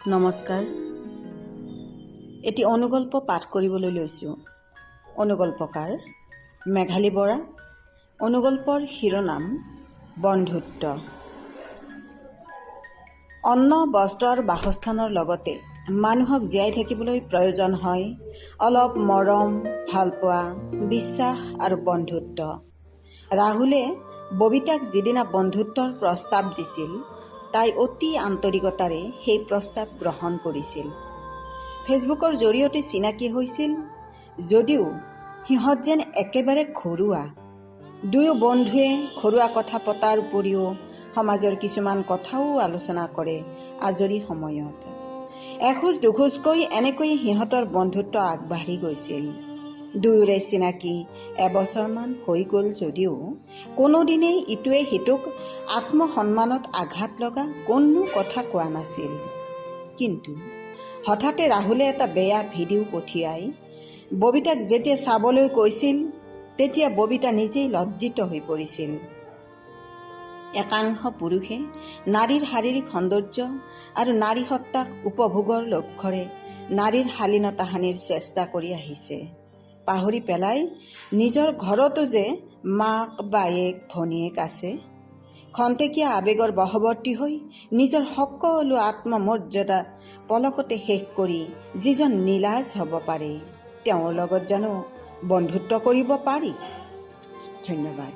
নমস্কাৰ। এটি অনুগল্প পাঠ কৰিবলৈ লৈছোঁ। অনুগল্পকাৰ মেঘালী বৰা। অনুগল্পৰ শিৰোনাম বন্ধুত্ব। অন্ন, বস্ত্ৰ আৰু বাসস্থানৰ লগতে মানুহক জীয়াই থাকিবলৈ প্ৰয়োজন হয় অলপ মৰম, ভালপোৱা, বিশ্বাস আৰু বন্ধুত্ব। ৰাহুলে ববিতাক যিদিনা বন্ধুত্বৰ প্ৰস্তাৱ দিছিল, তাই অতি আন্তৰিকতাৰে সেই প্ৰস্তাৱ গ্ৰহণ কৰিছিল। ফেচবুকৰ জৰিয়তে চিনাকি হৈছিল যদিও সিহঁত যেন একেবাৰে ঘৰুৱা। দুয়ো বন্ধুৱে ঘৰুৱা কথা পতাৰ উপৰিও সমাজৰ কিছুমান কথাও আলোচনা কৰে আজৰি সময়ত। এখোজ দুখোজকৈ এনেকৈয়ে সিহঁতৰ বন্ধুত্ব আগবাঢ়ি গৈছিল। দুয়োৰে চিনাকি এবছৰমান হৈ গ'ল যদিও কোনোদিনেই ইটোৱে সিটোক আত্মসন্মানত আঘাত লগা কোনো কথা কোৱা নাছিল। কিন্তু হঠাতে ৰাহুলে এটা বেয়া ভিডিঅ' পঠিয়াই ববিতাক যেতিয়া চাবলৈ কৈছিল, তেতিয়া ববিতা নিজেই লজ্জিত হৈ পৰিছিল। একাংশ পুৰুষে নাৰীৰ শাৰীৰিক সৌন্দৰ্য আৰু নাৰী সত্তাক উপভোগৰ লক্ষ্যৰে নাৰীৰ শালীনতা হানিৰ চেষ্টা কৰি আহিছে। পাহৰি পেলাই নিজৰ ঘৰতো যে মাক, বায়েক, ভনীয়েক আছে। খন্তেকীয়া আৱেগৰ বশৱৰ্তী হৈ নিজৰ সকলো আত্মমৰ্যাদা পলকতে শেষ কৰি যিজন নিলাজ হ'ব পাৰে, তেওঁৰ লগত জানো বন্ধুত্ব কৰিব পাৰি? ধন্যবাদ।